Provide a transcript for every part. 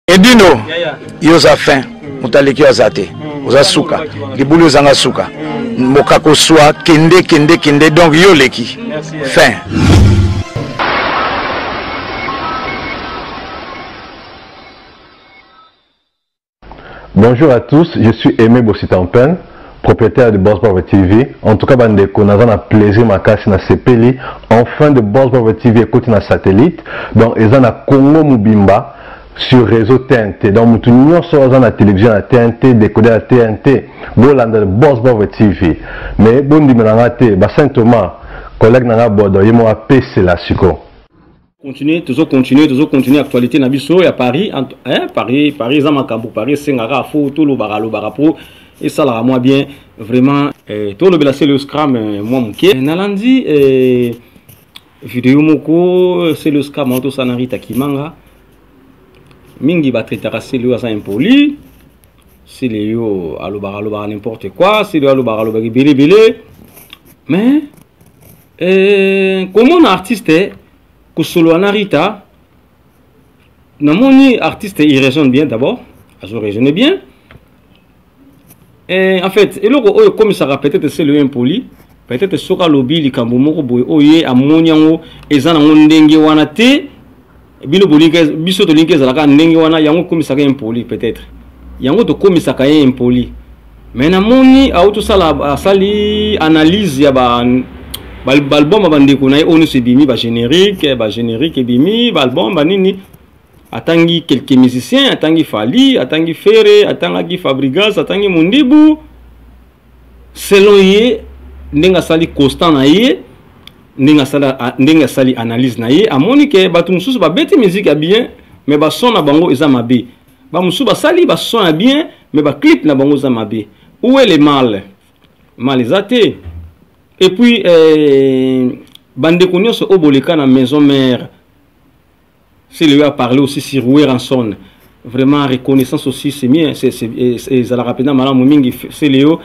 Edino, yo oza fin, moto aleki yo aza te, oza suka, libulu ezanga suka, mboka koswa, kende kende kende, donc yo oleki, fin. Bonjour à tous, je suis Aimé Bossitampen, propriétaire de Boss Power TV. En tout cas, bandeko, naza na plaisir makasi na sepeli. Enfin de Boss Power TV ekoti na satellite. Donc eza na Congo mobimba sur réseau TNT. Donc mutu nyonso aza na télévision ya TNT, décodeur ya TNT, bolanda Boss Power TV. Mais bondimela nga te, ba Saint Thomas, collègue na nga Bodo, ye mo apesela siko. Continuer, tozo continuer, tozo continuer actualité na biso ya Paris, hein, Paris, Paris eza makambo, Paris esengaka fo tolobaka lobaka po esalaka mwa bien vraiment. Eh, tolobela Celeo Scram eh, mwa moke. Eh, nalandi eh, video moko Celeo Scram autosala na Rita Kimanga. Mingi batraitaka Celeo aza impoli. Celeo alobaka alobaka n'importe quoi, Celeo alobaka alobaka ebele ebele. Mais Eh, komona artiste kosolola na Rita, namoni artiste il raisonne bien d'abord, azo raisonner bien. Eh, en fait, eloko oyo ekomisaka peut-être c'est le impoli, peut-être soki alobi likambo moko boye oyo ye amoni yango eza nango ndenge wana te, bino bolingi biso tolingi ezalaka ndenge wana, yango ekomisaka impoli peut-être. Yango tokomisaka ye impoli. Mais namoni auti osala asali analyse ya ba album ya bandeko na ye oyo nyonso ebimi, ba générique, ba générique ebimi, ba album ba nini, atangi quelques musiciens, atangi Fally, atangi Ferre, atangaki Fabregas, atangi Mundibu. Selon ye ndenge asali constant na ye, ndenge asali analyse na ye, amoni ke bato mosusu babeti musique ya bien mais ba son na bango eza mabe, ba mosusu basali ba son ya bien mais ba clip na bango eza mabe. Où est le mal? Mal eza te. Et puis bandeko nyonso oyo boleka na maison mère, c'est lui a parlé aussi sur Werrason. Vraiment reconnaissance aussi, c'est bien, c'est ezalaka mpenza malamu mingi. C'est Léo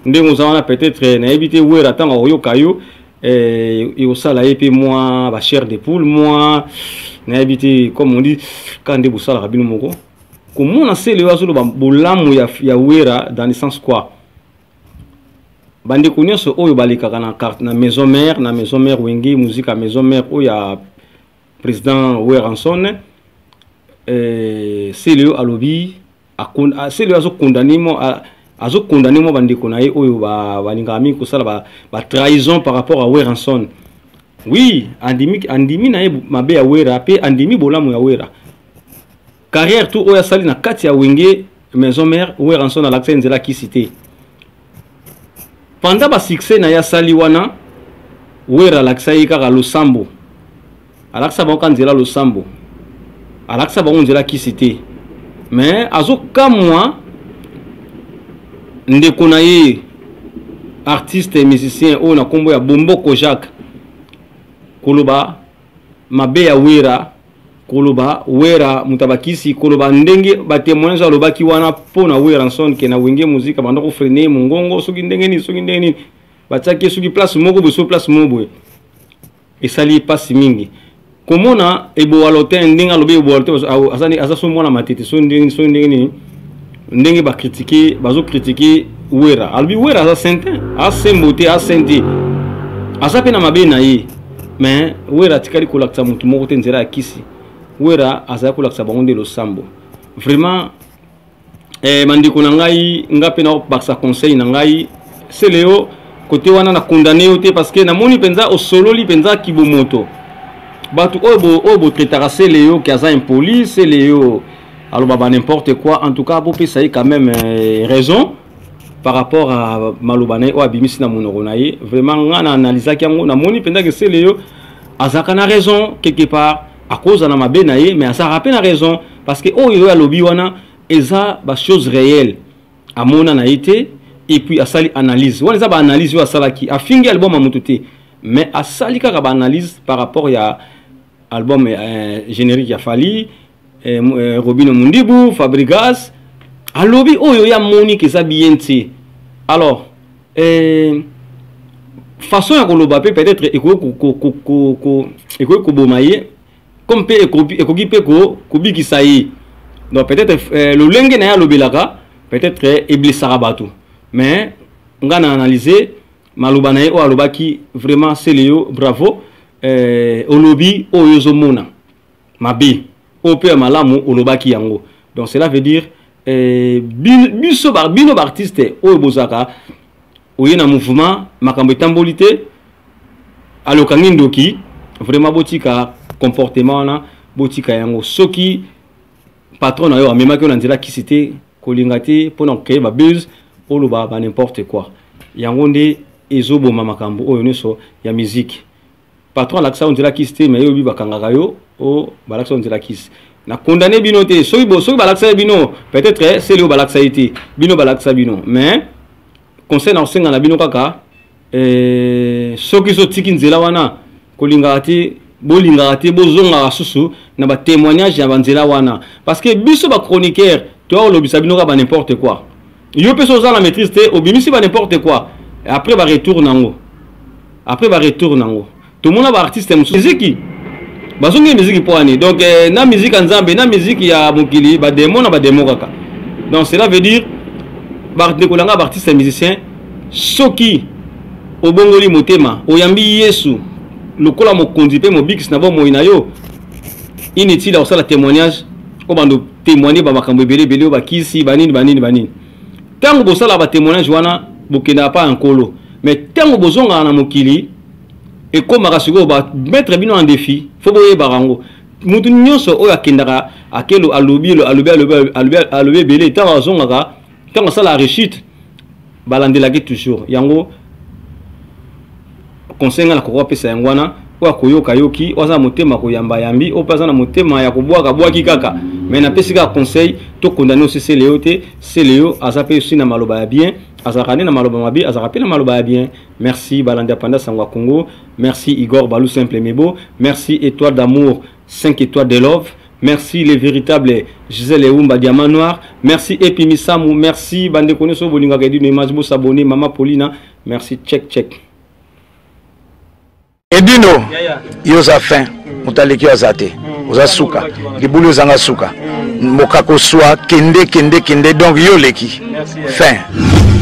ndenge oza wana peut-être nayebi te Wera ntango akoyoka yo, ekosala ye mpe mwa ba chair de poule, mwa nayebi te, comme on dit, ka nde bosalaka bino moko. Komona c'est Léo azoloba bolamu ya Wera dans le sens quoi, bandeko nyonso oyo balekaka na carte, na maison mère, na maison mère Wenge musique ya maison mère oyo ya président Werrason, c'est Léo alobi, c'est Léo azokondamner mo, azokondamner mo bandeko na ye oyo balingaka mingi kosala ba trahison par rapport à Werrason. Oui, andimi na ye mabe ya Wera pe andimi bolamu ya Wera. Carrière tout oyo asali na kati ya Wenge maison mère, Werrason alakisa nzela kisi te. Pendant ba succès na ya sali wana, Wera alakisa ye kaka losambo. Alakisa bango ka nzela losambo. Alakisa bango nzela kisi te. Mais azokamwa ndeko na ye artiste et musicien oyo na kombo ya Bomboko Jacques koloba mabe ya Wera, koloba Wera moto abakisi, koloba ndenge ba témoignage alobaki wana mpo na Werrason ke na Wenge musique banda ko freiner mongongo soki ndenge nini, soki ndenge nini batiaki soki place moko boye, soki place moko boye, esali pasi mingi. Komona Eboa Lotin ndenge alobi Eboa Lotin, aza so mwana matete, so ndenge, so ndenge nini, ndenge ba critiquer, bazo critiquer Wera. Alobi Wera aza saint, aza sembo te, aza saint te, aza pe na mabe na ye. Mais Wera atikali kolakisa motu moko te nzela ya kisi. Wera azali kolakisa bango nde losambo. Vraiment, bandeko na ngai, nga pe na bakisa conseil na ngai, Celeo côté wana na condamné yo te parce que namoni mpenza osololi mpenza kibomoto. Bato oyo oyo botraitaka Celeo ki aza impoli, Celeo aloba ba n'importe quoi, en tout cas bopesa ye quand même raison par rapport à maloba na ye oyo abimisi na monoko na ye. Vraiment nga na analysaki yango, namoni mpenza ke Celeo azalaka na raison quelque part, akoza na mabe na ye mais azalaka mpe na raison parce que oyo oyo alobi wana eza ba chose réelle, amona na ye te. Et puis asali analyse wana, eza ba analyse oyo asalaki, afingi album ya motu te mais asali kaka ba analyse par rapport ya album générique ya Fally, Robino Mundibu, Fabregas, alobi oyo ya moni ke eza bien te. Alors façon ya koloba pe peut-être ekoki koboma ye comme pe ekoki pe kobikisa ye. Donc peut-être euh, lolenge na ye alobelaka peut-être euh, eblessaka bato, mais nga na analyse maloba na ye oyo alobaki, vraiment Celeo, bravo. euh, olobi oyo ozomona mabe, oyo mpe ya malamu olobaki yango. Donc cela veut dire euh, biso bino baartiste oyo bozalaka oye na mouvement, makambo etamboli te, alokangi ndoki. Vraiment botika comportement wana, botika yango. Soki patron na yo amemaki yo na nzela kisi te, kolinga te mpona kocréer babuzz, oloba ba n'importe quoi. Yango nde ezoboma makambo oyo nyonso ya musique. Patron alakisa yo nzela kisi te, mais yo oyebi bakangaka yo o balakisa yo nzela kisi. Na condamné bino te. Soki balakisa ye bino, peut-être sele oyo balakisa ye te, bino balakisa bino. Mais conseil na kosenga na bino kaka soki so otiki nzela wana, kolingaka te, bolingaka te, bozongaka susu na batémoignage ya banzela wana, parce que biso bachroniqueur toya kolobisa bino kaka ba n'importe quoi. Yo mpe so oza na maîtrise te, obimisi ba n'importe quoi, après baretour nango, après baretour nango, tomona baartiste mosusu miziki bazongi miziki mpo ani. Donc na miziki ya Nzambe, na miziki ya mokili, bademo na bademo kaka. Donc cela veut dire, bandeko na nga baartiste musicien, soki obongoli motema, oyambi Yesu lokola mokonzi mpe mobikisi na bomoi na yo, inutile ya kosala témoignage oyo bando témoigne bamakambo ebele ebele oyo bakisi banini banini banini. Ntango bosala batémoignage wana, bokendaka pa ya Nkolo, mais ntango bozongaka na mokili, ekomaka sikoyo bamettre bino en défi. Fo boyebaka yango. Mutu nyonso oyo akendaka, akelo, alobi, alobi, alobi, alobi, alobi ebele, ntango azongaka, ntango asala rechute, balandelaki toujours yango. Conseil nga na koka apesa yango wana: oyo akoyoka yoki, oyo aza na motema koyamba yambi, oyo mpe aza na motema ya kobwaka bwaki kaka. Mais napesi kaka conseil, tokondane osi Celeo te. Celeo aza mpe osi na maloba ya bien, azalaka nde na maloba mabe, azalaka mpe na maloba ya bien. Merci balandi ya Panda Sango ya Congo. Merci Igor Balou Simple Mebo. Merci Étoile d'amour, 5 étoiles de love. Merci les véritables Gisèle Eumba Diamant Noir. Merci Epi Misamu. Merci bandeko nyonso bolingaka Edino Image, bosabone. Mama Paulina, merci. Check check. Edino, yo oza fin, moto aleki yo aza te, oza suka, libulu ezanga suka, mokako swa, kende kende kende. Donc yo oleki fin.